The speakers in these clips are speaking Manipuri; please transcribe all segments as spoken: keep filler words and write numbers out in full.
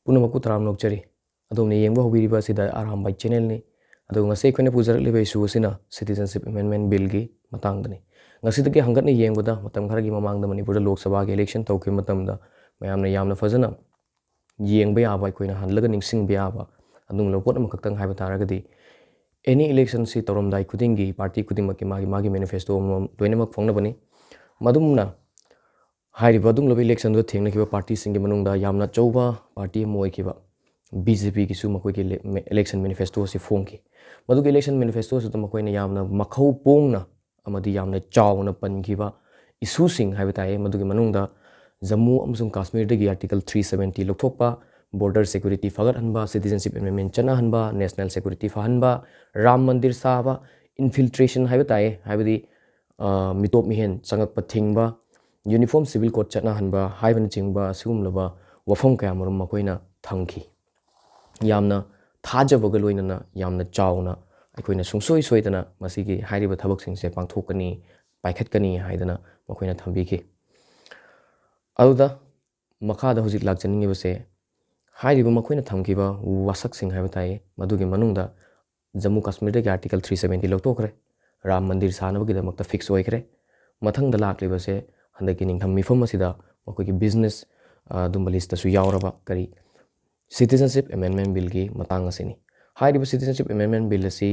ꯄꯨꯝꯅꯃꯛꯄꯨ ꯇꯔꯥꯝꯅ ꯑꯣꯛꯆꯔꯤ꯫ ꯑꯗꯣꯝꯅ ꯌꯦꯡꯕ ꯍꯧꯕꯤꯔꯤꯕ ꯑꯁꯤꯗ ꯑꯔꯥꯝꯕꯥꯏ ꯆꯦꯅꯦꯜꯅꯤ꯫ ꯑꯗꯨꯒ ꯉꯁꯤ ꯑꯩꯈꯣꯏꯅ ꯄꯨꯖꯔꯛꯂꯤꯕ ꯏꯁꯨ ꯑꯁꯤꯅ Citizenship Amendment Billꯒꯤ ꯃꯇꯥꯡꯗꯅꯤ꯫ ꯉꯁꯤꯗꯒꯤ ꯍꯪꯒꯠꯅ ꯌꯦꯡꯕꯗ, ꯃꯇꯝ ꯈꯔꯒꯤ ꯃꯃꯥꯡꯗ ꯃꯅꯤꯄꯨꯔꯗ ꯂꯣꯛ ꯁꯚꯥꯒꯤ election ꯇꯧꯈꯤꯕ ꯃꯇꯝꯗ ꯃꯌꯥꯝꯅ ꯌꯥꯝꯅ ꯐꯖꯅ ꯌꯦꯡꯕ ꯌꯥꯕ, ꯑꯩꯈꯣꯏꯅ ꯍꯜꯂꯒ ꯅꯤꯡꯁꯤꯡꯕ ꯌꯥꯕ ꯑꯗꯨꯒꯨꯝꯂꯕ ꯄꯣꯠ ꯑꯃꯈꯛꯇꯪ ꯍꯥꯏꯕ ꯇꯥꯔꯒꯗꯤ, any electionꯁꯤ ꯇꯧꯔꯝꯗꯥꯏ ꯈꯨꯗꯤꯡꯒꯤ party ꯈꯨꯗꯤꯡꯃꯛꯀꯤ ꯃꯥꯒꯤ ꯃꯥꯒꯤ manifesto ꯑꯃꯃꯝ ꯂꯣꯏꯅꯃꯛ ꯐꯣꯡꯅꯕꯅꯤ꯫ ꯃꯗꯨꯝꯅ ꯍꯥꯏꯔꯤꯕ ꯑꯗꯨꯒꯨꯝꯂꯕ electionꯗꯨꯗ ꯊꯦꯡꯅꯈꯤꯕ partyꯁꯤꯡꯒꯤ ꯃꯅꯨꯡꯗ ꯌꯥꯝꯅ ꯑꯆꯧꯕ party ꯑꯃ ꯑꯣꯏꯈꯤꯕ BJPꯒꯤꯁꯨ ꯃꯈꯣꯏꯒꯤ ꯏꯂꯦ-, election manifesto ꯑꯁꯤ ꯐꯣꯡꯈꯤ꯫ ꯃꯗꯨꯒꯤ election manifesto ꯑꯁꯤꯗ ꯃꯈꯣꯏꯅ ꯌꯥꯝꯅ ꯃꯈꯧ ꯄꯣꯡꯅ ꯑꯃꯗꯤ ꯌꯥꯝꯅ ꯆꯥꯎꯅ ꯄꯟꯈꯤꯕ issueꯁꯤꯡ ꯍꯥꯏꯕ ꯇꯥꯏ꯫ ꯃꯗꯨꯒꯤ ꯃꯅꯨꯡꯗ ꯖꯝꯃꯨ ꯑꯃꯁꯨꯡ ꯀꯥꯁꯃꯤꯔꯗꯒꯤ Article three seventy ꯂꯧꯊꯣꯛꯄ, border security ꯐꯒꯠꯍꯟꯕ, Citizenship Amendment ꯆꯠꯅꯍꯟꯕ, national security ꯐꯍꯟꯕ, ꯔꯥꯝ ꯃꯟꯗꯤꯔ ꯁꯥꯕ, infiltration ꯍꯥꯏꯕ ꯇꯥꯏ, ꯍꯥꯏꯕꯗꯤ, ꯑ, ꯃꯤꯇꯣꯞ ꯃꯤꯍꯦꯟ ꯆꯪꯉꯛꯄ ꯊꯤꯡꯕ, uniform civil code ꯆꯠꯅꯍꯟꯕ ꯍꯥꯏꯕꯅꯆꯤꯡꯕ ꯑꯁꯤꯒꯨꯝꯂꯕ ꯋꯥꯐꯝ ꯀꯌꯥꯃꯔꯨꯝ ꯃꯈꯣꯏꯅ ꯊꯝꯈꯤ꯫ ꯌꯥꯝꯅ ꯊꯥꯖꯕꯒ ꯂꯣꯏꯅꯅ ꯌꯥꯝꯅ ꯆꯥꯎꯅ ꯑꯩꯈꯣꯏꯅ ꯁꯨꯡꯁꯣꯏ ꯁꯣꯏꯗꯅ ꯃꯁꯤꯒꯤ ꯍꯥꯏꯔꯤꯕ ꯊꯕꯛꯁꯤꯡꯁꯦ ꯄꯥꯡꯊꯣꯛꯀꯅꯤ, ꯄꯥꯏꯈꯠꯀꯅꯤ ꯍꯥꯏꯗꯅ ꯃꯈꯣꯏꯅ ꯊꯝꯕꯤꯈꯤ꯫ ꯑꯗꯨꯗ ꯃꯈꯥꯗ ꯍꯧꯖꯤꯛ ꯂꯥꯛꯆꯅꯤꯡꯉꯤꯕꯁꯦ, ꯍꯥꯏꯔꯤꯕ ꯃꯈꯣꯏꯅ ꯊꯝꯈꯤꯕ ꯋꯥꯁꯛꯁꯤꯡ ꯍꯥꯏꯕ ꯇꯥꯏ, ꯃꯗꯨꯒꯤ ꯃꯅꯨꯡꯗ Jammu ꯀꯥꯁꯃꯤꯔꯗꯒꯤ Article three seventy ꯂꯧꯊꯣꯛꯈ꯭ꯔꯦ, Ram ꯃꯟꯗꯤꯔ ꯁꯥꯅꯕꯒꯤꯗꯃꯛꯇ fix ꯑꯣꯏꯈ꯭ꯔꯦ꯫ ꯃꯊꯪꯗ ꯂꯥꯛꯂꯤꯕꯁꯦ ꯍꯟꯗꯛꯀꯤ ꯅꯤꯡꯊꯝ ꯃꯤꯐꯝ ꯑꯁꯤꯗ ꯃꯈꯣꯏꯒꯤ business, ꯑ, ꯑꯗꯨꯝꯕ listꯇꯁꯨ ꯌꯥꯎꯔꯕ ꯀꯔꯤ Citizenship Amendment Billꯒꯤ ꯃꯇꯥꯡ ꯑꯁꯤꯅꯤ꯫ ꯍꯥꯏꯔꯤꯕ Citizenship Amendment Bill ꯑꯁꯤ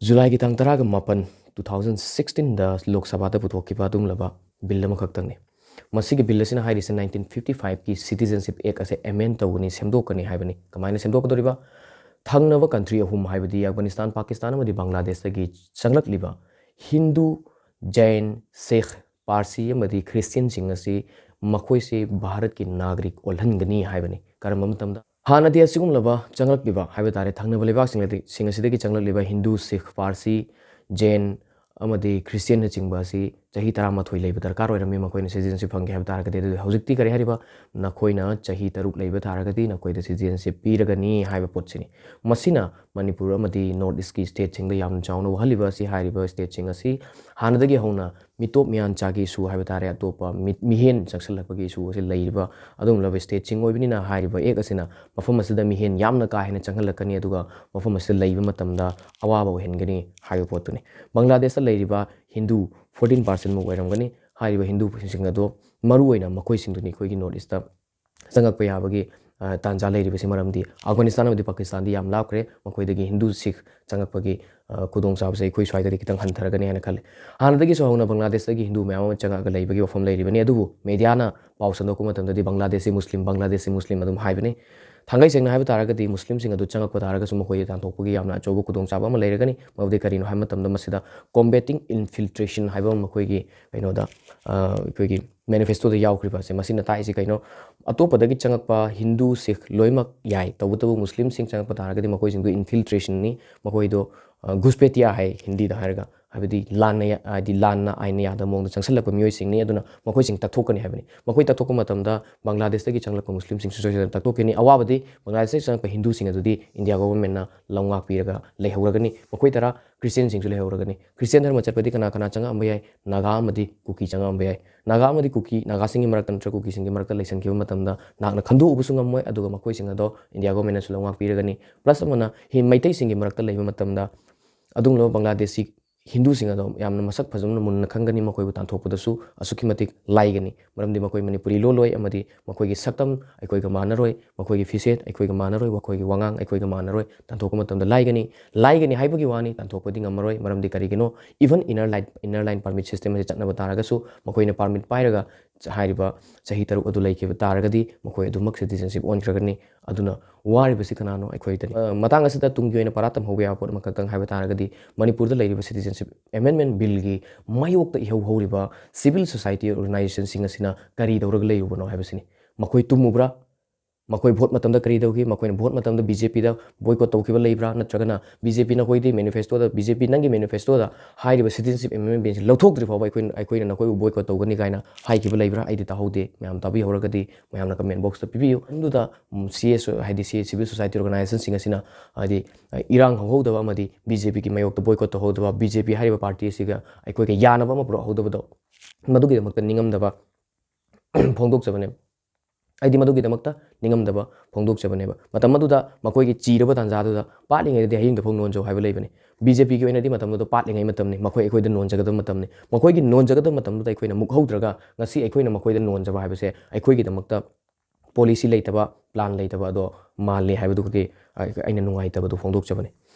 ꯖꯨꯂꯥꯏꯒꯤ ꯇꯥꯡ ꯇꯔꯥꯒ ꯃꯥꯄꯟ, two thousand sixteenꯗ ꯂꯣꯛ ꯁꯚꯥꯗ ꯄꯨꯊꯣꯛꯈꯤꯕ ꯑꯗꯨꯒꯨꯝꯂꯕ bill ꯑꯃꯈꯛꯇꯪꯅꯤ꯫ ꯃꯁꯤꯒꯤ bill ꯑꯁꯤꯅ ꯍꯥꯏꯔꯤꯁꯦ nineteen fifty fiveꯀꯤ Citizenship Act ꯑꯁꯦ amend ꯇꯧꯒꯅꯤ, ꯁꯦꯝꯗꯣꯛꯀꯅꯤ ꯍꯥꯏꯕꯅꯤ꯫ ꯀꯃꯥꯏꯅ ꯁꯦꯝꯗꯣꯛꯀꯗꯧꯔꯤꯕ? ꯊꯪꯅꯕ country ꯑꯍꯨꯝ, ꯍꯥꯏꯕꯗꯤ ꯑꯐꯒꯥꯅꯤꯁꯇꯥꯟ, ꯄꯥꯀꯤꯁꯇꯥꯟ ꯑꯃꯗꯤ ꯕꯪꯒ꯭ꯂꯥꯗꯦꯁꯇꯒꯤ ꯆꯪꯂꯛꯂꯤꯕ ꯍꯤꯟꯗꯨ, ꯖꯩꯟ, ꯁꯤꯈ, ꯄꯥꯔꯁꯤ ꯑꯃꯗꯤ ꯈ꯭ꯔꯤꯁꯇꯤꯌꯟꯁꯤꯡ ꯑꯁꯤ ꯃꯈꯣꯏꯁꯤ ꯚꯥꯔꯠꯀꯤ ꯅꯥꯒꯔꯤꯛ ꯑꯣꯜꯍꯟꯒꯅꯤ ꯍꯥꯏꯕꯅꯤ꯫ ꯀꯔꯝꯕ ꯃꯇꯝꯗ? ꯍꯥꯟꯅꯗꯤ ꯑꯁꯤꯒꯨꯝꯂꯕ ꯆꯪꯂꯛꯂꯤꯕ ꯍꯥꯏꯕ ꯇꯥꯔꯦ, ꯊꯪꯅꯕ ꯂꯩꯕꯥꯛꯁꯤꯡ ꯑꯗꯤ-, ꯁꯤꯡ ꯑꯁꯤꯗꯒꯤ ꯆꯪꯂꯛꯂꯤꯕ ꯍꯤꯟꯗꯨ, ꯁꯤꯈ, ꯄꯥꯔꯁꯤ, ꯖꯩꯟ ꯑꯃꯗꯤ ꯈ꯭ꯔꯤꯁꯇꯤꯌꯟꯅꯆꯤꯡꯕ ꯑꯁꯤ ꯆꯍꯤ ꯇꯔꯥꯃꯥꯊꯣꯏ ꯂꯩꯕ ꯗꯔꯀꯥꯔ ꯑꯣꯏꯔꯝꯃꯤ ꯃꯈꯣꯏꯅ citizenship ꯐꯪꯒꯦ ꯍꯥꯏꯕ ꯇꯥꯔꯒꯗꯤ꯫ ꯑꯗꯨꯗꯤ ꯍꯧꯖꯤꯛꯇꯤ ꯀꯔꯤ ꯍꯥꯏꯔꯤꯕ, ꯅꯈꯣꯏꯅ ꯆꯍꯤ ꯇꯔꯨꯛ ꯂꯩꯕ ꯇꯥꯔꯒꯗꯤ ꯅꯈꯣꯏꯗ citizenship ꯄꯤꯔꯒꯅꯤ ꯍꯥꯏꯕ ꯄꯣꯠꯁꯤꯅꯤ꯫ ꯃꯁꯤꯅ ꯃꯅꯤꯄꯨꯔ ꯑꯃꯗꯤ North Eastꯀꯤ stateꯁꯤꯡꯗ ꯌꯥꯝꯅ ꯆꯥꯎꯅ ꯋꯥꯍꯜꯂꯤꯕ ꯑꯁꯤ, ꯍꯥꯏꯔꯤꯕ stateꯁꯤꯡ ꯑꯁꯤ ꯍꯥꯟꯅꯗꯒꯤ ꯍꯧꯅ ꯃꯤꯇꯣꯞ ꯃꯤꯌꯥꯟ ꯆꯥꯒꯤ issue ꯍꯥꯏꯕ ꯇꯥꯔꯦ, ꯑꯇꯣꯞꯄ ꯃꯤ-, ꯃꯤꯍꯦꯟ ꯆꯪꯁꯤꯜꯂꯛꯄꯒꯤ issue ꯑꯁꯤ ꯂꯩꯔꯤꯕ ꯑꯗꯨꯒꯨꯝꯂꯕ stateꯁꯤꯡ ꯑꯣꯏꯕꯅꯤꯅ, ꯍꯥꯏꯔꯤꯕ act ꯑꯁꯤꯅ ꯃꯐꯝ ꯑꯁꯤꯗ ꯃꯤꯍꯦꯟ ꯌꯥꯝꯅ ꯀꯥ ꯍꯦꯟꯅ ꯆꯪꯍꯜꯂꯛꯀꯅꯤ, ꯑꯗꯨꯒ ꯃꯐꯝ ꯑꯁꯤꯗ ꯂꯩꯕ ꯃꯇꯝꯗ ꯑꯋꯥꯕ ꯑꯣꯏꯍꯟꯒꯅꯤ ꯍꯥꯏꯕ ꯄꯣꯠꯇꯨꯅꯤ꯫ ꯕꯪꯒ꯭ꯂꯥꯗꯦꯁꯇ ꯂꯩꯔꯤꯕ ꯍꯤꯟꯗꯨ fourteen percent ꯃꯨꯛ ꯑꯣꯏꯔꯝꯒꯅꯤ꯫ ꯍꯥꯏꯔꯤꯕ ꯍꯤꯟꯗꯨꯁꯤꯡ ꯑꯗꯣ ꯃꯔꯨꯑꯣꯏꯅ ꯃꯈꯣꯏꯁꯤꯡꯗꯨꯅꯤ ꯑꯩꯈꯣꯏꯒꯤ North Eastꯇ ꯆꯪꯉꯛꯄ ꯌꯥꯕꯒꯤ, ꯑ, ꯇꯥꯟꯖꯥ ꯂꯩꯔꯤꯕꯁꯤ꯫ ꯃꯔꯝꯗꯤ ꯑꯐꯒꯥꯅꯤꯁꯇꯥꯟ ꯑꯃꯗꯤ ꯄꯥꯀꯤꯁꯇꯥꯟꯗꯤ ꯌꯥꯝ ꯂꯥꯞꯈ꯭ꯔꯦ, ꯃꯈꯣꯏꯗꯒꯤ ꯍꯤꯟꯗꯨ ꯁꯤꯈ ꯆꯪꯉꯛꯄꯒꯤ, ꯑ, ꯈꯨꯗꯣꯡꯆꯥꯕꯁꯦ ꯑꯩꯈꯣꯏ ꯁ꯭ꯋꯥꯏꯗꯗꯤ ꯈꯤꯇꯪ ꯍꯟꯊꯔꯒꯅꯤ ꯍꯥꯏꯅ ꯈꯜꯂꯤ꯫ ꯍꯥꯟꯅꯗꯒꯤꯁꯨ ꯍꯧꯅ ꯕꯪꯒ꯭ꯂꯥꯗꯦꯁꯇꯒꯤ ꯍꯤꯟꯗꯨ ꯃꯌꯥꯝ ꯑꯃ ꯆꯪꯉꯛꯑꯒ ꯂꯩꯕꯒꯤ ꯋꯥꯐꯝ ꯂꯩꯔꯤꯕꯅꯤ, ꯑꯗꯨꯕꯨ ꯃꯦꯗꯤꯌꯥꯅ ꯄꯥꯎ ꯁꯟꯗꯣꯛꯄ ꯃꯇꯝꯗꯗꯤ ꯕꯪꯒ꯭ꯂꯥꯗꯦꯁꯁꯤ ꯃꯨꯁꯂꯤꯝ, ꯕꯪꯒ꯭ꯂꯥꯗꯦꯁꯁꯤ ꯃꯨꯁꯂꯤꯝ ꯑꯗꯨꯝ ꯍꯥꯏꯕꯅꯤ꯫ ꯊꯥꯡꯒꯩ ꯁꯦꯡꯅ ꯍꯥꯏꯕ ꯇꯥꯔꯒꯗꯤ ꯃꯨꯁꯂꯤꯝꯁꯤꯡ ꯑꯗꯨ ꯆꯪꯉꯛꯄ ꯇꯥꯔꯒꯁꯨ ꯃꯈꯣꯏꯗ ꯇꯥꯟꯊꯣꯛꯄꯒꯤ ꯌꯥꯝꯅ ꯑꯆꯧꯕ ꯈꯨꯗꯣꯡꯆꯥꯕ ꯑꯃ ꯂꯩꯔꯒꯅꯤ꯫ ꯃꯗꯨꯗꯤ ꯀꯔꯤꯅꯣ ꯍꯥꯏꯕ ꯃꯇꯝꯗ ꯃꯁꯤꯗ combating infiltration ꯍꯥꯏꯕ ꯑꯃ ꯃꯈꯣꯏꯒꯤ ꯀꯩꯅꯣꯗ, ꯑ, ꯑꯩꯈꯣꯏꯒꯤ manifestoꯗ ꯌꯥꯎꯈ꯭ꯔꯤꯕ ꯑꯁꯦ꯫ ꯃꯁꯤꯅ ꯇꯥꯛꯏꯁꯤ ꯀꯩꯅꯣ? ꯑꯇꯣꯞꯄꯗꯒꯤ ꯆꯪꯉꯛꯄ ꯍꯤꯟꯗꯨ, ꯁꯤꯈ ꯂꯣꯏꯅꯃꯛ ꯌꯥꯏ, ꯇꯧꯕꯇꯕꯨ ꯃꯨꯁꯂꯤꯝꯁꯤꯡ ꯆꯪꯉꯛꯄ ꯇꯥꯔꯒꯗꯤ ꯃꯈꯣꯏꯁꯤꯡꯗꯨ infiltrationꯅꯤ, ꯃꯈꯣꯏꯗꯣ, ꯑ, ꯘꯨꯁꯄꯦꯇꯤꯌꯥ ꯍꯥꯏ ꯍꯤꯟꯗꯤꯗ ꯍꯥꯏꯔꯒ, ꯍꯥꯏꯕꯗꯤ ꯂꯥꯟꯅ ꯌꯥ-, ꯍꯥꯏꯗꯤ ꯂꯥꯟꯅ ꯑꯥꯏꯟꯅ ꯌꯥꯗꯕ ꯃꯑꯣꯡꯗ ꯆꯪꯁꯤꯜꯂꯛꯄ ꯃꯤꯑꯣꯏꯁꯤꯡꯅꯤ, ꯑꯗꯨꯅ ꯃꯈꯣꯏꯁꯤꯡ ꯇꯛꯊꯣꯛꯀꯅꯤ ꯍꯥꯏꯕꯅꯤ꯫ ꯃꯈꯣꯏ ꯇꯛꯊꯣꯛꯄ ꯃꯇꯝꯗ ꯕꯪꯒ꯭ꯂꯥꯗꯦꯁꯇꯒꯤ ꯆꯪꯂꯛꯄ ꯃꯨꯁꯂꯤꯝꯁꯤꯡꯁꯨ ꯁꯣꯏꯗꯅ ꯇꯛꯊꯣꯛꯀꯅꯤ꯫ ꯑꯋꯥꯕꯗꯤ ꯕꯪꯒ꯭ꯂꯥꯗꯦꯁꯇꯒꯤ ꯆꯪꯂꯛꯄ ꯍꯤꯟꯗꯨꯁꯤꯡ ꯑꯗꯨꯗꯤ ꯏꯟꯗꯤꯌꯥ ꯒꯣꯚꯔꯟꯃꯦꯟꯠꯅ ꯂꯧꯉꯥꯛꯄꯤꯔꯒ ꯂꯩꯍꯧꯔꯒꯅꯤ꯫ ꯃꯈꯣꯏ ꯇꯔꯥ ꯈ꯭ꯔꯤꯁꯇꯤꯌꯟꯁꯤꯡꯁꯨ ꯂꯩꯍꯧꯔꯒꯅꯤ꯫ ꯈ꯭ꯔꯤꯁꯇꯤꯌꯟ ꯙꯔꯃ ꯆꯠꯄꯗꯤ ꯀꯅꯥ ꯀꯅꯥ ꯆꯪꯉꯛꯑꯝꯕ ꯌꯥꯏ? ꯅꯥꯒꯥ ꯑꯃꯗꯤ ꯀꯨꯀꯤ ꯆꯪꯉꯛꯑꯝꯕ ꯌꯥꯏ꯫ ꯅꯥꯒꯥ ꯑꯃꯗꯤ ꯀꯨꯀꯤ, ꯅꯥꯒꯥꯁꯤꯡꯒꯤ ꯃꯔꯛꯇ ꯅꯠꯇ꯭ꯔꯒ ꯀꯨꯀꯤꯁꯤꯡꯒꯤ ꯃꯔꯛꯇ ꯂꯩꯁꯟꯈꯤꯕ ꯃꯇꯝꯗ ꯅꯍꯥꯛꯅ ꯈꯟꯗꯣꯛꯎꯕꯁꯨ ꯉꯝꯃꯣꯏ, ꯑꯗꯨꯒ ꯃꯈꯣꯏꯁꯤꯡ ꯑꯗꯣ ꯏꯟꯗꯤꯌꯥ ꯒꯣꯚꯔꯟꯃꯦꯟꯠꯅꯁꯨ ꯂꯧꯉꯥꯛꯄꯤꯔꯒꯅꯤ꯫ Plus ꯑꯃꯅ ꯍꯤ-, ꯃꯩꯇꯩꯁꯤꯡꯒꯤ ꯃꯔꯛꯇ ꯂꯩꯕ ꯃꯇꯝꯗ ꯑꯗꯨꯒꯨꯝꯂꯕ ꯕꯪꯒ꯭ꯂꯥꯗꯦꯁꯤ ꯍꯤꯟꯗꯨꯁꯤꯡ ꯑꯗꯣ ꯌꯥꯝꯅ ꯃꯁꯛ ꯐꯖꯅ ꯃꯨꯟꯅ ꯈꯪꯒꯅꯤ, ꯃꯈꯣꯏꯕꯨ ꯇꯥꯟꯊꯣꯛꯄꯗꯁꯨ ꯑꯁꯨꯛꯀꯤ ꯃꯇꯤꯛ ꯂꯥꯏꯒꯅꯤ, ꯃꯔꯝꯗꯤ ꯃꯈꯣꯏ ꯃꯅꯤꯄꯨꯔꯤ ꯂꯣꯜ ꯂꯣꯏ ꯑꯃꯗꯤ ꯃꯈꯣꯏꯒꯤ ꯁꯛꯇꯝ ꯑꯩꯈꯣꯏꯒ ꯃꯥꯟꯅꯔꯣꯏ, ꯃꯈꯣꯏꯒꯤ ꯐꯤꯖꯦꯠ ꯑꯩꯈꯣꯏꯒ ꯃꯥꯟꯅꯔꯣꯏ, ꯃꯈꯣꯏꯒꯤ ꯋꯥꯉꯥꯡ ꯑꯩꯈꯣꯏꯒ ꯃꯥꯟꯅꯔꯣꯏ꯫ ꯇꯥꯟꯊꯣꯛꯄ ꯃꯇꯝꯗ ꯂꯥꯏꯒꯅꯤ, ꯂꯥꯏꯒꯅꯤ ꯍꯥꯏꯕꯒꯤ ꯋꯥꯅꯤ, ꯇꯥꯟꯊꯣꯛꯄꯗꯤ ꯉꯝꯃꯔꯣꯏ꯫ ꯃꯔꯝꯗꯤ ꯀꯔꯤꯒꯤꯅꯣ? Even inner line, inner line permit system ꯑꯁꯤ ꯆꯠꯅꯕ ꯇꯥꯔꯒꯁꯨ ꯃꯈꯣꯏꯅ permit ꯄꯥꯏꯔꯒ ꯍꯥꯏꯔꯤꯕ ꯆꯍꯤ ꯇꯔꯨꯛ ꯑꯗꯨ ꯂꯩꯈꯤꯕ ꯇꯥꯔꯒꯗꯤ ꯃꯈꯣꯏ ꯑꯗꯨꯃꯛ citizenship ꯑꯣꯟꯈ꯭ꯔꯒꯅꯤ꯫ ꯑꯗꯨꯅ ꯋꯥꯔꯤꯕꯁꯤ ꯀꯅꯥꯅꯣ? ꯑꯩꯈꯣꯏꯗꯅꯤ꯫ ꯑ, ꯃꯇꯥꯡ ꯑꯁꯤꯗ ꯇꯨꯡꯒꯤ ꯑꯣꯏꯅ ꯄꯔꯥ ꯇꯝꯍꯧꯕ ꯌꯥꯕ ꯄꯣꯠ ꯑꯃꯈꯛꯇꯪ ꯍꯥꯏꯕ ꯇꯥꯔꯒꯗꯤ, ꯃꯅꯤꯄꯨꯔꯗ ꯂꯩꯔꯤꯕ citizenship amendment billꯒꯤ ꯃꯥꯌꯣꯛꯇ ꯏꯍꯧ ꯍꯧꯔꯤꯕ civil society organizationꯁꯤꯡ ꯑꯁꯤꯅ ꯀꯔꯤ ꯇꯧꯔꯒ ꯂꯩꯔꯨꯕꯅꯣ ꯍꯥꯏꯕꯁꯤꯅꯤ꯫ ꯃꯈꯣꯏ ꯇꯨꯝꯃꯨꯕ꯭ꯔꯥ? ꯃꯈꯣꯏ ꯚꯣꯠ ꯃꯇꯝꯗ ꯀꯔꯤ ꯇꯧꯈꯤ? ꯃꯈꯣꯏꯅ ꯚꯣꯠ ꯃꯇꯝꯗ ꯕꯤ ꯖꯦ ꯄꯤꯗ ꯕꯣꯏꯀꯣꯠ ꯇꯧꯈꯤꯕ ꯂꯩꯕ꯭ꯔꯥ? ꯅꯠꯇ꯭ꯔꯒꯅ ꯕꯤ ꯖꯦ ꯄꯤ ꯅꯈꯣꯏꯗꯤ ꯃꯦꯅꯤꯐꯦꯁꯇꯣꯗ, ꯕꯤ ꯖꯦ ꯄꯤ ꯅꯪꯒꯤ ꯃꯦꯅꯤꯐꯦꯁꯇꯣꯗ ꯍꯥꯏꯔꯤꯕ ꯁꯤꯇꯤꯖꯟꯁꯤꯞ ꯑꯦꯃꯦꯟꯃꯦꯟꯁꯤ ꯂꯧꯊꯣꯛꯇ꯭ꯔꯤ ꯐꯥꯎꯕ ꯑꯩꯈꯣꯏ, ꯑꯩꯈꯣꯏꯅ ꯅꯈꯣꯏꯕꯨ ꯕꯣꯏꯀꯣꯠ ꯇꯧꯒꯅꯤ ꯀꯥꯏꯅ ꯍꯥꯏꯈꯤꯕ ꯂꯩꯕ꯭ꯔꯥ? ꯑꯩꯗꯤ ꯇꯥꯍꯧꯗꯦ꯫ ꯃꯌꯥꯝ ꯇꯥꯕꯤꯍꯧꯔꯒꯗꯤ ꯃꯌꯥꯝꯅ ꯀꯃꯦꯟ ꯕꯣꯛꯁꯇ ꯄꯤꯕꯤꯌꯨ꯫ ꯑꯗꯨꯗ ꯁꯤ ꯑꯦꯁ, ꯍꯥꯏꯗꯤ ꯁꯤ ꯁꯤꯚꯤꯜ ꯁꯣꯁꯥꯏꯇꯤ ꯑꯣꯔꯒꯅꯥꯏꯖꯦꯁꯟꯁꯤꯡ ꯑꯁꯤꯅ ꯍꯥꯏꯗꯤ ꯏꯔꯥꯡ ꯍꯧꯍꯧꯗꯕ ꯑꯃꯗꯤ ꯕꯤ ꯖꯦ ꯄꯤꯒꯤ ꯃꯥꯌꯣꯛꯇ ꯕꯣꯏꯀꯣꯠ ꯇꯧꯍꯧꯗꯕ, ꯕꯤ ꯖꯦ ꯄꯤ ꯍꯥꯏꯔꯤꯕ ꯄꯥꯔꯇꯤ ꯑꯁꯤꯒ ꯑꯩꯈꯣꯏꯒ ꯌꯥꯅꯕ ꯑꯃ ꯄꯨꯔꯛꯍꯧꯗꯕꯗꯣ, ꯃꯗꯨꯒꯤꯗꯃꯛꯇ ꯅꯤꯡꯉꯝꯗꯕ ꯐꯣꯡꯗꯣꯛꯆꯕꯅꯦ꯫ ꯑꯩꯗꯤ ꯃꯗꯨꯒꯤꯗꯃꯛꯇ ꯅꯤꯡꯉꯝꯗꯕ ꯐꯣꯡꯗꯣꯛꯆꯕꯅꯦꯕ꯫ ꯃꯇꯝ ꯑꯗꯨꯗ ꯃꯈꯣꯏꯒꯤ ꯆꯤꯔꯕ ꯇꯥꯟꯖꯥꯗꯨꯗ "ꯄꯥꯠꯂꯤꯉꯩꯗꯗꯤ ꯍꯌꯤꯡꯗꯐꯥꯎ ꯅꯣꯟꯖꯧ" ꯍꯥꯏꯕ ꯂꯩꯕꯅꯤ꯫ ꯕꯤ ꯖꯦ ꯄꯤꯒꯤ ꯑꯣꯏꯅꯗꯤ ꯃꯇꯝꯗꯨꯗ ꯄꯥꯠꯂꯤꯉꯩ ꯃꯇꯝꯅꯤ, ꯃꯈꯣꯏ ꯑꯩꯈꯣꯏꯗ ꯅꯣꯟꯖꯒꯗꯕ ꯃꯇꯝꯅꯤ꯫ ꯃꯈꯣꯏꯒꯤ ꯅꯣꯟꯖꯒꯗꯕ ꯃꯇꯝꯗꯨꯗ ꯑꯩꯈꯣꯏꯅ ꯃꯨꯛꯍꯧꯗ꯭ꯔꯒ ꯉꯁꯤ ꯑꯩꯈꯣꯏꯅ ꯃꯈꯣꯏꯗ ꯅꯣꯟꯖꯕ ꯍꯥꯏꯕꯁꯦ ꯑꯩꯈꯣꯏꯒꯤꯗꯃꯛꯇ ꯄꯣꯂꯤꯁꯤ ꯂꯩꯇꯕ, ꯄ꯭ꯂꯥꯟ ꯂꯩꯇꯕ ꯑꯗꯣ ꯃꯥꯜꯂꯤ ꯍꯥꯏꯕꯗꯨꯒꯤ ꯑꯩꯅ ꯅꯨꯡꯉꯥꯏꯇꯕꯗꯨ ꯐꯣꯡꯗꯣꯛꯆꯕꯅꯤ꯫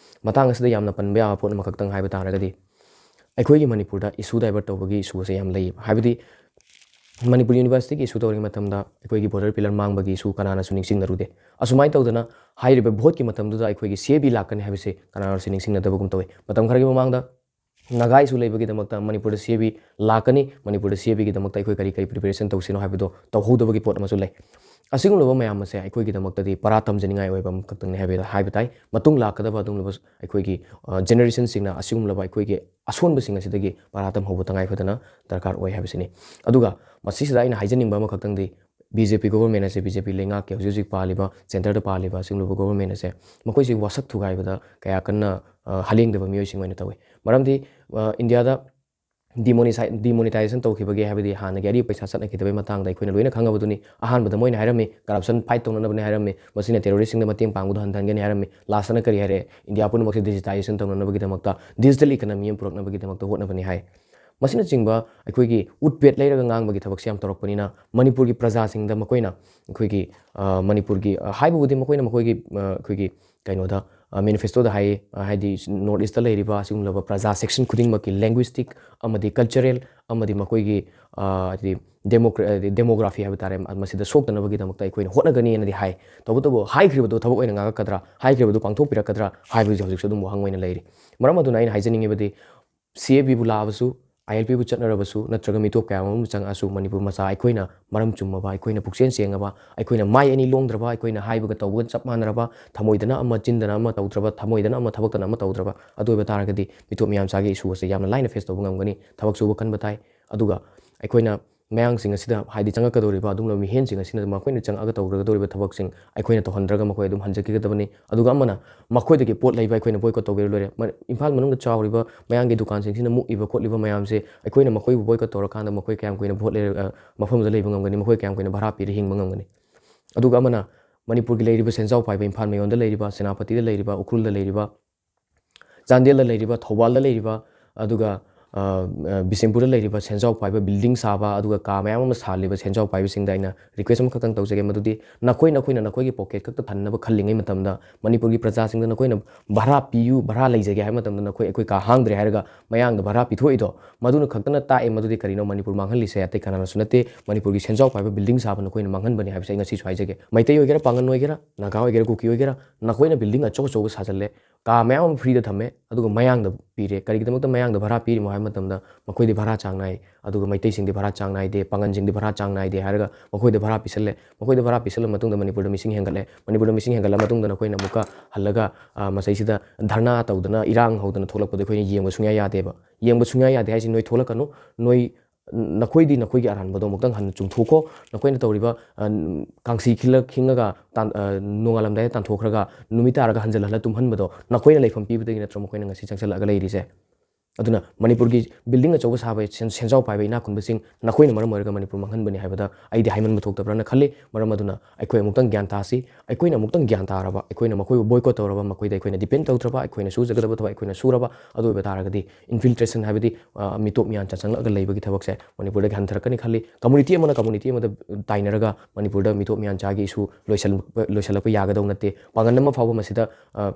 ꯃꯇꯥꯡ ꯑꯁꯤꯗ ꯌꯥꯝꯅ ꯄꯟꯕ ꯌꯥꯕ ꯄꯣꯠ ꯑꯃꯈꯛꯇꯪ ꯍꯥꯏꯕ ꯇꯥꯔꯒꯗꯤ, ꯑꯩꯈꯣꯏꯒꯤ ꯃꯅꯤꯄꯨꯔꯗ ꯏꯁꯨ ꯗꯥꯏꯚꯔꯠ ꯇꯧꯕꯒꯤ ꯏꯁꯨ ꯑꯁꯦ ꯌꯥꯝ ꯂꯩꯌꯦꯕ꯫ ꯍꯥꯏꯕꯗꯤ ꯃꯅꯤꯄꯨꯔ ꯌꯨꯅꯤꯚꯔꯁꯤꯇꯤꯒꯤ ꯏꯁꯨ ꯇꯧꯔꯤꯉꯩ ꯃꯇꯝꯗ ꯑꯩꯈꯣꯏꯒꯤ ꯕꯣꯔꯗꯔ ꯄꯤꯂꯔ ꯃꯥꯡꯕꯒꯤ ꯏꯁꯨ ꯀꯅꯥꯅꯁꯨ ꯅꯤꯡꯁꯤꯡꯅꯔꯨꯗꯦ꯫ ꯑꯁꯨꯃꯥꯏꯅ ꯇꯧꯗꯅ ꯍꯥꯏꯔꯤꯕ ꯚꯣꯠꯀꯤ ꯃꯇꯝꯗꯨꯗ ꯑꯩꯈꯣꯏꯒꯤ ꯁꯤ ꯑꯦ ꯕꯤ ꯂꯥꯛꯀꯅꯤ ꯍꯥꯏꯕꯁꯦ ꯀꯅꯥꯅꯁꯨ ꯅꯤꯡꯁꯤꯡꯅꯗꯕꯒꯨꯝ ꯇꯧꯋꯤ꯫ ꯃꯇꯝ ꯈꯔꯒꯤ ꯃꯃꯥꯡꯗ ꯅꯥꯒꯥ ꯏꯁꯨ ꯂꯩꯕꯒꯤꯗꯃꯛꯇ ꯃꯅꯤꯄꯨꯔꯗ ꯁꯤ ꯑꯦ ꯕꯤ ꯂꯥꯛꯀꯅꯤ, ꯃꯅꯤꯄꯨꯔꯗ ꯁꯤ ꯑꯦ ꯕꯤꯒꯤꯗꯃꯛꯇ ꯑꯩꯈꯣꯏ ꯀꯔꯤ ꯀꯔꯤ ꯄ꯭ꯔꯤꯄꯦꯔꯦꯁꯟ ꯇꯧꯁꯤꯅꯣ ꯍꯥꯏꯕꯗꯣ ꯇꯧꯍꯧꯗꯕꯒꯤ ꯄꯣꯠ ꯑꯃꯁꯨ ꯂꯩ꯫ ꯑꯁꯤꯒꯨꯝꯂꯕ ꯃꯌꯥꯝ ꯑꯁꯦ ꯑꯩꯈꯣꯏꯒꯤꯗꯃꯛꯇꯗꯤ ꯄꯔꯥ ꯇꯝꯖꯅꯤꯡꯉꯥꯏ ꯑꯣꯏꯕ ꯑꯃꯈꯛꯇꯪꯅꯤ ꯍꯥꯏꯕ, ꯍꯥꯏꯕ ꯇꯥꯏ꯫ ꯃꯇꯨꯡ ꯂꯥꯛꯀꯗꯕ ꯑꯗꯨꯒꯨꯝꯂꯕ ꯑꯩꯈꯣꯏꯒꯤ, ꯑ, ꯖꯦꯅꯦꯔꯦꯁꯟꯁꯤꯡꯅ ꯑꯁꯤꯒꯨꯝꯂꯕ ꯑꯩꯈꯣꯏꯒꯤ ꯑꯁꯣꯟꯕꯁꯤꯡ ꯑꯁꯤꯗꯒꯤ ꯄꯔꯥ ꯇꯝꯍꯧꯕ ꯇꯉꯥꯏ ꯐꯗꯅ ꯗꯔꯀꯥꯔ ꯑꯣꯏ ꯍꯥꯏꯕꯁꯤꯅꯤ꯫ ꯑꯗꯨꯒ ꯃꯁꯤꯁꯤꯗ ꯑꯩꯅ ꯍꯥꯏꯖꯅꯤꯡꯕ ꯑꯃꯈꯛꯇꯪꯗꯤ, ꯕꯤ ꯖꯦ ꯄꯤ ꯒꯣꯕꯔꯃꯦꯟ ꯑꯁꯦ, ꯕꯤ ꯖꯦ ꯄꯤ ꯂꯩꯉꯥꯛꯀꯤ ꯍꯧꯖꯤꯛ ꯍꯧꯖꯤꯛ ꯄꯥꯜꯂꯤꯕ, ꯁꯦꯟꯇꯔꯗ ꯄꯥꯜꯂꯤꯕ ꯑꯁꯤꯒꯨꯝꯂꯕ ꯒꯣꯕꯔꯃꯦꯟ ꯑꯁꯦ, ꯃꯈꯣꯏꯁꯤ ꯋꯥꯁꯛ ꯊꯨꯒꯥꯏꯕꯗ ꯀꯌꯥ ꯀꯟꯅ, ꯑ, ꯍꯥꯂꯦꯡꯗꯕ ꯃꯤꯑꯣꯏꯁꯤꯡ ꯑꯣꯏꯅ ꯇꯧꯏ꯫ ꯃꯔꯝꯗꯤ, ꯑ, ꯏꯟꯗꯤꯌꯥꯗ ꯗꯤꯃꯣꯅꯤꯁꯥꯏ-, ꯗꯤꯃꯣꯅꯤꯇꯥꯏꯖꯦꯁꯟ ꯇꯧꯈꯤꯕꯒꯤ, ꯍꯥꯏꯕꯗꯤ ꯍꯥꯟꯅꯒꯤ ꯑꯔꯤꯕ ꯄꯩꯁꯥ ꯆꯠꯅꯈꯤꯗꯕꯒꯤ ꯃꯇꯥꯡꯗ ꯑꯩꯈꯣꯏꯅ ꯂꯣꯏꯅ ꯈꯪꯉꯕꯗꯨꯅꯤ꯫ ꯑꯍꯥꯟꯕꯗ ꯃꯣꯏꯅ ꯍꯥꯏꯔꯝꯃꯤ, ꯀꯔꯞꯁꯟ ꯐꯥꯏꯠ ꯇꯧꯅꯅꯕꯅꯤ ꯍꯥꯏꯔꯝꯃꯤ, ꯃꯁꯤꯅ ꯇꯦꯔꯣꯔꯤꯁꯁꯤꯡꯗ ꯃꯇꯦꯡ ꯄꯥꯡꯕꯗꯨ ꯍꯟꯊꯍꯟꯒꯅꯤ ꯍꯥꯏꯔꯝꯃꯤ꯫ ꯂꯥꯁꯇꯅ ꯀꯔꯤ ꯍꯥꯏꯔꯛꯑꯦ? ꯏꯟꯗꯤꯌꯥ ꯄꯨꯝꯅꯃꯛꯁꯦ ꯗꯤꯖꯤꯇꯥꯏꯖꯦꯁꯟ ꯇꯧꯅꯅꯕꯒꯤꯗꯃꯛꯇ, ꯗꯤꯖꯤꯇꯦꯜ ꯏꯀꯅꯃꯤ ꯑꯃ ꯄꯨꯔꯛꯅꯕꯒꯤꯗꯃꯛꯇ ꯍꯣꯠꯅꯕꯅꯤ ꯍꯥꯏ꯫ ꯃꯁꯤꯅꯆꯤꯡꯕ ꯑꯩꯈꯣꯏꯒꯤ ꯎꯠꯄꯦꯠ ꯂꯩꯔꯒ ꯉꯥꯡꯕꯒꯤ ꯊꯕꯛꯁꯦ ꯌꯥꯝ ꯇꯧꯔꯛꯄꯅꯤꯅ, ꯃꯅꯤꯄꯨꯔꯒꯤ ꯄ꯭ꯔꯖꯥꯁꯤꯡꯗ ꯃꯈꯣꯏꯅ ꯑꯩꯈꯣꯏꯒꯤ, ꯑ, ꯃꯅꯤꯄꯨꯔꯒꯤ, ꯑ, ꯍꯥꯏꯕꯕꯨꯗꯤ ꯃꯈꯣꯏꯅ ꯃꯈꯣꯏꯒꯤ, ꯑ, ꯑꯩꯈꯣꯏꯒꯤ ꯀꯩꯅꯣꯗ, ꯑ, ꯃꯦꯅꯤꯐꯦꯁꯇꯣꯗ ꯍꯥꯏꯌꯦ, ꯑ, ꯍꯥꯏꯗꯤ ꯅꯣꯔꯠ ꯏꯁꯇ ꯂꯩꯔꯤꯕ ꯑꯁꯤꯒꯨꯝꯂꯕ ꯄ꯭ꯔꯖꯥ ꯁꯦꯛꯁꯟ ꯈꯨꯗꯤꯡꯃꯛꯀꯤ ꯂꯦꯡꯒ꯭ꯋꯤꯁꯇꯤꯛ ꯑꯃꯗꯤ ꯀꯜꯆꯔꯦꯜ ꯑꯃꯗꯤ ꯃꯈꯣꯏꯒꯤ, ꯑ, ꯍꯥꯏꯗꯤ ꯗꯦꯃꯣꯒ꯭ꯔꯥ-, ꯍꯥꯏꯗꯤ ꯗꯦꯃꯣꯒ꯭ꯔꯥꯐꯤ ꯍꯥꯏꯕ ꯇꯥꯔꯦ, ꯃ-, ꯃꯁꯤꯗ ꯁꯣꯛꯇꯅꯕꯒꯤꯗꯃꯛꯇ ꯑꯩꯈꯣꯏꯅ ꯍꯣꯠꯅꯒꯅꯤꯅꯗꯤ ꯍꯥꯏ꯫ ꯇꯧꯕꯇꯕꯨ ꯍꯥꯏꯈ꯭ꯔꯤꯕꯗꯨ ꯊꯕꯛ ꯑꯣꯏꯅ ꯉꯥꯡꯉꯛꯀꯗ꯭ꯔꯥ, ꯍꯥꯏꯈ꯭ꯔꯤꯕꯗꯨ ꯄꯥꯡꯊꯣꯛꯄꯤꯔꯛꯀꯗ꯭ꯔꯥ ꯍꯥꯏꯕꯁꯤ ꯍꯧꯖꯤꯛꯁꯨ ꯑꯗꯨꯝ ꯋꯥꯍꯪ ꯑꯣꯏꯅ ꯂꯩꯔꯤ꯫ ꯃꯔꯝ ꯑꯗꯨꯅ ꯑꯩꯅ ꯍꯥꯏꯖꯅꯤꯡꯉꯤꯕꯗꯤ, ꯁꯤ ꯑꯦ ꯕꯤꯕꯨ ꯂꯥꯛꯑꯕꯁꯨ, ꯑꯥꯏ ꯑꯦꯜ ꯄꯤꯕꯨ ꯆꯠꯅꯔꯕꯁꯨ ꯅꯠꯇ꯭ꯔꯒ ꯃꯤꯇꯣꯞ ꯀꯌꯥ ꯑꯃ ꯆꯪꯉꯛꯑꯁꯨ ꯃꯅꯤꯄꯨꯔ ꯃꯆꯥ ꯑꯩꯈꯣꯏꯅ ꯃꯔꯝ ꯆꯨꯝꯃꯕ, ꯑꯩꯈꯣꯏꯅ ꯄꯨꯛꯆꯦꯜ ꯁꯦꯡꯉꯕ, ꯑꯩꯈꯣꯏꯅ ꯃꯥꯏ ꯑꯅꯤ ꯂꯣꯡꯗ꯭ꯔꯕ, ꯑꯩꯈꯣꯏꯅ ꯍꯥꯏꯕꯒ ꯇꯧꯕꯒ ꯆꯞ ꯃꯥꯟꯅꯔꯕ, ꯊꯃꯣꯏꯗꯅ ꯑꯃ ꯆꯤꯟꯗꯅ ꯑꯃ ꯇꯧꯗ꯭ꯔꯕ, ꯊꯃꯣꯏꯗꯅ ꯑꯃ ꯊꯕꯛꯇꯅ ꯑꯃ ꯇꯧꯗ꯭ꯔꯕ, ꯑꯗꯨ ꯑꯣꯏꯕ ꯇꯥꯔꯒꯗꯤ ꯃꯤꯇꯣꯞ ꯃꯤꯌꯥꯝ ꯆꯥꯒꯤ ꯏꯁꯨ ꯑꯁꯦ ꯌꯥꯝꯅ ꯂꯥꯏꯅ ꯐꯦꯁ ꯇꯧꯕ ꯉꯝꯒꯅꯤ꯫ ꯊꯕꯛ ꯁꯨꯕ ꯀꯟꯕ ꯇꯥꯏ꯫ ꯑꯗꯨꯒ ꯑꯩꯈꯣꯏꯅ ꯃꯌꯥꯡꯁꯤꯡ ꯑꯁꯤꯗ, ꯍꯥꯏꯗꯤ ꯆꯪꯉꯛꯀꯗꯧꯔꯤꯕ ꯑꯗꯨꯒꯨꯝꯂꯕ ꯃꯤꯍꯦꯟꯁꯤꯡ ꯑꯁꯤꯅ ꯃꯈꯣꯏꯅ ꯆꯪꯉꯛꯑꯒ ꯇꯧꯔꯒꯗꯧꯔꯤꯕ ꯊꯕꯛꯁꯤꯡ ꯑꯩꯈꯣꯏꯅ ꯇꯧꯍꯟꯗ꯭ꯔꯒ ꯃꯈꯣꯏ ꯑꯗꯨꯝ ꯍꯟꯖꯈꯤꯒꯗꯕꯅꯤ꯫ ꯑꯗꯨꯒ ꯑꯃꯅ ꯃꯈꯣꯏꯗꯒꯤ ꯄꯣꯠ ꯂꯩꯕ ꯑꯩꯈꯣꯏꯅ ꯕꯣꯏꯀꯣꯠ ꯇꯧꯕꯤꯔ ꯂꯣꯏꯔꯦ꯫ ꯃ-, ꯏꯝꯐꯥꯜ ꯃꯅꯨꯡꯗ ꯆꯥꯎꯔꯤꯕ ꯃꯌꯥꯡꯒꯤ ꯗꯨꯀꯥꯟꯁꯤꯡꯁꯤꯅ ꯃꯨꯛꯏꯕ ꯈꯣꯠꯂꯤꯕ ꯃꯌꯥꯝꯁꯦ ꯑꯩꯈꯣꯏꯅ ꯃꯈꯣꯏꯕꯨ ꯕꯣꯏꯀꯣꯠ ꯇꯧꯔꯀꯥꯟꯗ ꯃꯈꯣꯏ ꯀꯌꯥꯝ ꯀꯨꯏꯅ ꯚꯣꯠ ꯂꯩꯔ-, ꯑ, ꯃꯐꯝꯗ ꯂꯩꯕ ꯉꯝꯒꯅꯤ? ꯃꯈꯣꯏ ꯀꯌꯥꯝ ꯀꯨꯏꯅ ꯚꯔꯥ ꯄꯤꯔ ꯍꯤꯡꯕ ꯉꯝꯒꯅꯤ? ꯑꯗꯨꯒ ꯑꯃꯅ ꯃꯅꯤꯄꯨꯔꯒꯤ ꯂꯩꯔꯤꯕ ꯁꯦꯟꯖꯥꯎ ꯄꯥꯏꯕ, ꯏꯝꯐꯥꯜ ꯃꯌꯣꯟꯗ ꯂꯩꯔꯤꯕ, ꯁꯦꯅꯥꯄꯇꯤꯗ ꯂꯩꯔꯤꯕ, ꯎꯈ꯭ꯔꯨꯜꯗ ꯂꯩꯔꯤꯕ, ꯆꯥꯟꯗꯦꯜꯗ ꯂꯩꯔꯤꯕ, ꯊꯧꯕꯥꯜꯗ ꯂꯩꯔꯤꯕ, ꯑꯗꯨꯒ, ꯑ, ꯑ, ꯕꯤꯁꯦꯝꯄꯨꯔꯗ ꯂꯩꯔꯤꯕ ꯁꯦꯟꯖꯥꯎ ꯄꯥꯏꯕ, ꯕꯤꯜꯗꯤꯡ ꯁꯥꯕ, ꯑꯗꯨꯒ ꯀꯥ ꯃꯌꯥꯝ ꯑꯃ ꯁꯥꯍꯜꯂꯤꯕ ꯁꯦꯟꯖꯥꯎ ꯄꯥꯏꯕꯁꯤꯡꯗ ꯑꯩꯅ ꯔꯤꯀ꯭ꯋꯦꯁ ꯑꯃꯈꯛꯇꯪ ꯇꯧꯖꯒꯦ, ꯃꯗꯨꯗꯤ ꯅꯈꯣꯏ, ꯅꯈꯣꯏꯅ ꯅꯈꯣꯏꯒꯤ ꯄꯣꯀꯦꯠ ꯈꯛꯇ ꯊꯟꯅꯕ ꯈꯜꯂꯤꯉꯩ ꯃꯇꯝꯗ, ꯃꯅꯤꯄꯨꯔꯒꯤ ꯄ꯭ꯔꯖꯥꯁꯤꯡꯗ ꯅꯈꯣꯏꯅ ꯚꯔꯥ ꯄꯤꯌꯨ, ꯚꯔꯥ ꯂꯩꯖꯒꯦ ꯍꯥꯏꯕ ꯃꯇꯝꯗ ꯅꯈꯣꯏ, ꯑꯩꯈꯣꯏ ꯀꯥ ꯍꯥꯡꯗ꯭ꯔꯦ ꯍꯥꯏꯔꯒ ꯃꯌꯥꯡꯗ ꯚꯔꯥ ꯄꯤꯊꯣꯛꯏꯗꯣ, ꯃꯗꯨꯅ ꯈꯛꯇꯅ ꯇꯥꯛꯑꯦ ꯃꯗꯨꯗꯤ ꯀꯔꯤꯅꯣ ꯃꯅꯤꯄꯨꯔ ꯃꯥꯡꯍꯜꯂꯤꯁꯦ ꯑꯇꯩ ꯀꯅꯥꯅꯁꯨ ꯅꯠꯇꯦ, ꯃꯅꯤꯄꯨꯔꯒꯤ ꯁꯦꯟꯖꯥꯎ ꯄꯥꯏꯕ ꯕꯤꯜꯗꯤꯡ ꯁꯥꯕ ꯅꯈꯣꯏꯅ ꯃꯥꯡꯍꯟꯕꯅꯤ ꯍꯥꯏꯕꯁꯦ ꯑꯩ ꯉꯁꯤꯁꯨ ꯍꯥꯏꯖꯒꯦ꯫ ꯃꯩꯇꯩ ꯑꯣꯏꯒꯦꯔꯥ, ꯄꯥꯉꯟ ꯑꯣꯏꯒꯦꯔꯥ, ꯅꯥꯒꯥ ꯑꯣꯏꯒꯦꯔꯥ, ꯀꯨꯀꯤ ꯑꯣꯏꯒꯦꯔꯥ, ꯅꯈꯣꯏꯅ ꯕꯤꯜꯗꯤꯡ ꯑꯆꯧ ꯑꯆꯧꯕ ꯁꯥꯖꯜꯂꯦ, ꯀꯥ ꯃꯌꯥꯝ ꯑꯃ ꯐ꯭ꯔꯤꯗ ꯊꯝꯃꯦ, ꯑꯗꯨꯒ ꯃꯌꯥꯡꯗ ꯄꯤꯔꯦ꯫ ꯀꯔꯤꯒꯤꯗꯃꯛꯇ ꯃꯌꯥꯡꯗ ꯚꯔꯥ ꯄꯤꯔꯤꯃꯣ ꯍꯥꯏꯕ ꯃꯇꯝꯗ, ꯃꯈꯣꯏꯗꯤ ꯚꯔꯥ ꯆꯥꯡ ꯅꯥꯏ, ꯑꯗꯨꯒ ꯃꯩꯇꯩꯁꯤꯡꯗꯤ ꯚꯔꯥ ꯆꯥꯡ ꯅꯥꯏꯗꯦ, ꯄꯥꯉꯟꯁꯤꯡꯗꯤ ꯚꯔꯥ ꯆꯥꯡ ꯅꯥꯏꯗꯦ ꯍꯥꯏꯔꯒ ꯃꯈꯣꯏꯗ ꯚꯔꯥ ꯄꯤꯁꯜꯂꯦ꯫ ꯃꯈꯣꯏꯗ ꯚꯔꯥ ꯄꯤꯁꯜꯂ ꯃꯇꯨꯡꯗ ꯃꯅꯤꯄꯨꯔꯗ ꯃꯤꯁꯤꯡ ꯍꯦꯟꯒꯠꯂꯦ꯫ ꯃꯅꯤꯄꯨꯔꯗ ꯃꯤꯁꯤꯡ ꯍꯦꯟꯒꯠꯂ ꯃꯇꯨꯡꯗ ꯅꯈꯣꯏꯅ ꯑꯃꯨꯛꯀ ꯍꯜꯂꯒ, ꯑ, ꯃꯁꯩꯁꯤꯗ ꯙꯔꯅꯥ ꯇꯧꯗꯅ, ꯏꯔꯥꯡ ꯍꯧꯗꯅ ꯊꯣꯛꯂꯛꯄꯗꯣ ꯑꯩꯈꯣꯏꯅ ꯌꯦꯡꯕ ꯁꯨꯡꯌꯥ ꯌꯥꯗꯦꯕ꯫ ꯌꯦꯡꯕ ꯁꯨꯡꯌꯥ ꯌꯥꯗꯦ ꯍꯥꯏꯁꯤ ꯅꯣꯏ ꯊꯣꯛꯂꯛꯀꯅꯨ꯫ ꯅꯣꯏ, ꯅꯈꯣꯏꯗꯤ ꯅꯈꯣꯏꯒꯤ ꯑꯔꯥꯟꯕꯗꯣ ꯑꯃꯨꯛꯇꯪ ꯍꯟꯅ ꯆꯨꯝꯊꯣꯛꯈꯣ꯫ ꯅꯈꯣꯏꯅ ꯇꯧꯔꯤꯕ, ꯑ, ꯀꯥꯡꯁꯤ ꯈꯤꯜꯂ ꯈꯤꯡꯉꯒ ꯇꯥꯟ-, ꯑ, ꯅꯣꯡꯉꯥꯜꯂꯝꯗꯥꯏꯗ ꯇꯥꯟꯊꯣꯛꯈ꯭ꯔꯒ ꯅꯨꯃꯤꯠ ꯇꯥꯔꯒ ꯍꯟꯖꯜꯍꯜꯂ ꯇꯨꯝꯍꯟꯕꯗꯣ ꯅꯈꯣꯏꯅ ꯂꯩꯐꯝ ꯄꯤꯕꯗꯒꯤ ꯅꯠꯇ꯭ꯔꯣ ꯃꯈꯣꯏꯅ ꯉꯁꯤ ꯆꯪꯁꯜꯂꯛꯑꯒ ꯂꯩꯔꯤꯁꯦ? ꯑꯗꯨꯅ ꯃꯅꯤꯄꯨꯔꯒꯤ ꯕꯤꯜꯗꯤꯡ ꯑꯆꯧꯕ ꯁꯥꯕ, ꯁꯦꯟ-, ꯁꯦꯟꯖꯥꯎ ꯄꯥꯏꯕ ꯏꯅꯥꯛ ꯈꯨꯟꯕꯁꯤꯡ ꯅꯈꯣꯏꯅ ꯃꯔꯝ ꯑꯣꯏꯔꯒ ꯃꯅꯤꯄꯨꯔ ꯃꯥꯡꯍꯟꯕꯅꯤ ꯍꯥꯏꯕꯗ ꯑꯩꯗꯤ ꯍꯥꯏꯃꯟꯕ ꯊꯣꯛꯇꯕ꯭ꯔꯥꯅ ꯈꯜꯂꯤ꯫ ꯃꯔꯝ ꯑꯗꯨꯅ ꯑꯩꯈꯣꯏ ꯑꯃꯨꯛꯇꯪ ꯒ꯭ꯌꯥꯟ ꯇꯥꯁꯤ꯫ ꯑꯩꯈꯣꯏꯅ ꯑꯃꯨꯛꯇꯪ ꯒ꯭ꯌꯥꯟ ꯇꯥꯔꯕ, ꯑꯩꯈꯣꯏꯅ ꯃꯈꯣꯏꯕꯨ ꯕꯣꯏꯀꯣꯠ ꯇꯧꯔꯕ, ꯃꯈꯣꯏꯗ ꯑꯩꯈꯣꯏꯅ ꯗꯤꯄꯦꯟ ꯇꯧꯗ꯭ꯔꯕ, ꯑꯩꯈꯣꯏꯅ ꯁꯨꯖꯒꯗꯕ ꯊꯕꯛ ꯑꯩꯈꯣꯏꯅ ꯁꯨꯔꯕ, ꯑꯗꯨ ꯑꯣꯏꯕ ꯇꯥꯔꯒꯗꯤ ꯏꯟꯐꯤꯜꯇ꯭ꯔꯦꯁꯟ ꯍꯥꯏꯕꯗꯤ, ꯑ, ꯃꯤꯇꯣꯞ ꯃꯤꯌꯥꯟ ꯆꯪꯂꯛꯂꯒ ꯂꯩꯕꯒꯤ ꯊꯕꯛꯁꯦ ꯃꯅꯤꯄꯨꯔꯗꯒꯤ ꯍꯟꯊꯔꯛꯀꯅꯤ ꯈꯜꯂꯤ꯫ ꯀꯝꯃꯨꯅꯤꯇꯤ ꯑꯃꯅ ꯀꯝꯃꯨꯅꯤꯇꯤ ꯑꯃꯗ ꯇꯥꯏꯅꯔꯒ ꯃꯅꯤꯄꯨꯔꯗ ꯃꯤꯇꯣꯞ ꯃꯤꯌꯥꯟ ꯆꯥꯒꯤ ꯏꯁꯨ ꯂꯣꯏꯁꯤꯜ-, ꯂꯣꯏꯁꯤꯜꯂꯛꯄ ꯌꯥꯒꯗꯧ ꯅꯠꯇꯦ꯫ ꯄꯥꯡꯒꯜ ꯑꯃ ꯐꯥꯎꯕ ꯃꯁꯤꯗ, ꯑ,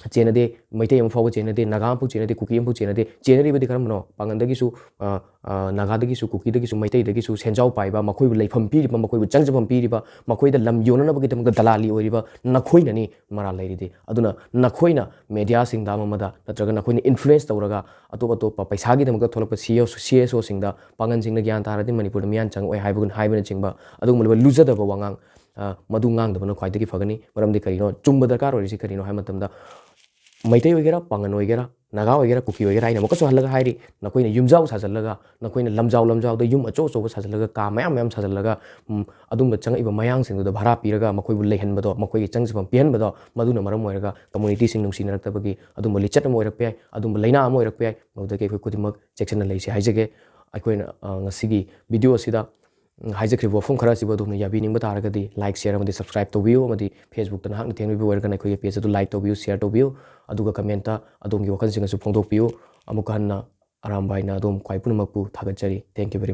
ꯆꯦꯟꯅꯗꯦ, ꯃꯩꯇꯩ ꯑꯃ ꯐꯥꯎꯕ ꯆꯦꯟꯅꯗꯦ, ꯅꯥꯒꯥ ꯑꯃꯐꯥꯎ ꯆꯦꯟꯅꯗꯦ, ꯀꯨꯀꯤ ꯑꯃꯐꯥꯎ ꯆꯦꯟꯅꯗꯦ꯫ ꯆꯦꯟꯅꯔꯤꯕꯗꯤ ꯀꯔꯝꯕꯅꯣ? ꯄꯥꯉꯟꯗꯒꯤꯁꯨ, ꯑ, ꯑ, ꯅꯥꯒꯥꯗꯒꯤꯁꯨ, ꯀꯨꯀꯤꯗꯒꯤꯁꯨ, ꯃꯩꯇꯩꯗꯒꯤꯁꯨ ꯁꯦꯟꯖꯥꯎ ꯄꯥꯏꯕ, ꯃꯈꯣꯏꯕꯨ ꯂꯩꯐꯝ ꯄꯤꯔꯤꯕ, ꯃꯈꯣꯏꯕꯨ ꯆꯪꯖꯐꯝ ꯄꯤꯔꯤꯕ, ꯃꯈꯣꯏꯗ ꯂꯝ ꯌꯣꯟꯅꯅꯕꯒꯤꯗꯃꯛꯇ ꯗꯂꯥꯂꯤ ꯑꯣꯏꯔꯤꯕ ꯅꯈꯣꯏꯅꯅꯤ ꯃꯔꯥꯜ ꯂꯩꯔꯤꯗꯤ꯫ ꯑꯗꯨꯅ ꯅꯈꯣꯏꯅ ꯃꯦꯗꯤꯌꯥꯁꯤꯡꯗ ꯑꯃ ꯑꯃꯗ ꯅꯠꯇ꯭ꯔꯒ ꯅꯈꯣꯏꯅ ꯏꯟꯐ꯭ꯂꯨꯌꯦꯟꯁ ꯇꯧꯔꯒ ꯑꯇꯣꯞ ꯑꯇꯣꯞꯄ ꯄꯩꯁꯥꯒꯤꯗꯃꯛꯇ ꯊꯣꯛꯂꯛꯄ ꯁꯤ ꯑꯦꯁ, ꯁꯤ ꯑꯦꯁ ꯑꯣꯁꯤꯡꯗ ꯄꯥꯉꯟꯁꯤꯡꯅ ꯒ꯭ꯌꯥꯟ ꯇꯥꯔꯗꯤ ꯃꯅꯤꯄꯨꯔꯗ ꯃꯤꯌꯥꯟ ꯆꯪꯉꯛꯑꯣꯏ ꯍꯥꯏꯕ, ꯍꯥꯏꯕꯅꯆꯤꯡꯕ ꯑꯗꯨꯒꯨꯝꯂꯕ ꯂꯨꯖꯗꯕ ꯋꯥꯉꯥꯡ, ꯑ, ꯃꯗꯨ ꯉꯥꯡꯗꯕꯅ ꯈ꯭ꯋꯥꯏꯗꯒꯤ ꯐꯒꯅꯤ꯫ ꯃꯔꯝꯗꯤ ꯀꯔꯤꯅꯣ? ꯆꯨꯝꯕ ꯗꯔꯀꯥꯔ ꯑꯣꯏꯔꯤꯁꯤ ꯀꯔꯤꯅꯣ ꯍꯥꯏꯕ ꯃꯇꯝꯗ, ꯃꯩꯇꯩ ꯑꯣꯏꯒꯦꯔꯥ, ꯄꯥꯉꯟ ꯑꯣꯏꯒꯦꯔꯥ, ꯅꯥꯒꯥ ꯑꯣꯏꯒꯦꯔꯥ, ꯀꯨꯀꯤ ꯑꯣꯏꯒꯦꯔꯥ, ꯑꯩꯅ ꯑꯃꯨꯛꯀꯁꯨ ꯍꯜꯂꯒ ꯍꯥꯏꯔꯤ, ꯅꯈꯣꯏꯅ ꯌꯨꯝꯖꯥꯎ ꯁꯥꯖꯜꯂꯒ, ꯅꯈꯣꯏꯅ ꯂꯝꯖꯥꯎ ꯂꯝꯖꯥꯎꯗ ꯌꯨꯝ ꯑꯆꯧ ꯑꯆꯧꯕ ꯁꯥꯖꯜꯂꯒ, ꯀꯥ ꯃꯌꯥꯝ ꯃꯌꯥꯝ ꯁꯥꯖꯜꯂꯒ, ꯎꯝ, ꯑꯗꯨꯝꯕ ꯆꯪꯉꯛꯏꯕ ꯃꯌꯥꯡꯁꯤꯡꯗꯨꯗ ꯚꯔꯥ ꯄꯤꯔꯒ ꯃꯈꯣꯏꯕꯨ ꯂꯩꯍꯟꯕꯗꯣ, ꯃꯈꯣꯏꯒꯤ ꯆꯪꯖꯐꯝ ꯄꯤꯍꯟꯕꯗꯣ, ꯃꯗꯨꯅ ꯃꯔꯝ ꯑꯣꯏꯔꯒ ꯀꯝꯃꯨꯅꯤꯇꯤꯁꯤꯡ ꯅꯨꯡꯁꯤꯅꯔꯛꯇꯕꯒꯤ ꯑꯗꯨꯝꯕ ꯂꯤꯆꯠ ꯑꯃ ꯑꯣꯏꯔꯛꯄ ꯌꯥꯏ, ꯑꯗꯨꯝꯕ ꯂꯥꯏꯅꯥ ꯑꯃ ꯑꯣꯏꯔꯛꯄ ꯌꯥꯏ꯫ ꯃꯗꯨꯗꯒꯤ ꯑꯩꯈꯣꯏ ꯈꯨꯗꯤꯡꯃꯛ ꯆꯦꯛꯁꯤꯟꯅ ꯂꯩꯁꯤ ꯍꯥꯏꯖꯒꯦ꯫ ꯑꯩꯈꯣꯏꯅ, ꯑ, ꯉꯁꯤꯒꯤ ꯚꯤꯗꯤꯑꯣ ꯑꯁꯤꯗ ꯎꯝ, ꯍꯥꯏꯖꯈ꯭ꯔꯤꯕ ꯋꯥꯐꯝ ꯈꯔ ꯑꯁꯤꯕꯨ ꯑꯗꯣꯝꯅ ꯌꯥꯕꯤꯅꯤꯡꯕ ꯇꯥꯔꯒꯗꯤ, ꯂꯥꯏꯛ, ꯁꯤꯌꯔ ꯑꯃꯗꯤ ꯁꯕꯁꯀ꯭ꯔꯥꯏꯕ ꯇꯧꯕꯤꯌꯨ, ꯑꯃꯗꯤ ꯐꯦꯁꯕꯨꯛꯇ ꯅꯍꯥꯛꯅ ꯊꯦꯡꯅꯕꯤꯕ ꯑꯣꯏꯔꯒꯅ ꯑꯩꯈꯣꯏꯒꯤ ꯄꯦꯖ ꯑꯗꯨ ꯂꯥꯏꯛ ꯇꯧꯕꯤꯌꯨ, ꯁꯤꯌꯔ ꯇꯧꯕꯤꯌꯨ, ꯑꯗꯨꯒ ꯀꯃꯦꯟꯇ ꯑꯗꯣꯝꯒꯤ ꯋꯥꯈꯜꯁꯤꯡ ꯑꯁꯨ ꯐꯣꯡꯗꯣꯛꯄꯤꯌꯨ꯫ ꯑꯃꯨꯛꯀ ꯍꯟꯅ ꯑꯔꯥꯝꯕꯥꯏꯅ ꯑꯗꯣꯝ ꯈ꯭ꯋꯥꯏ ꯄꯨꯝꯅꯃꯛꯄꯨ ꯊꯥꯒꯠꯆꯔꯤ꯫ Thank you very much꯫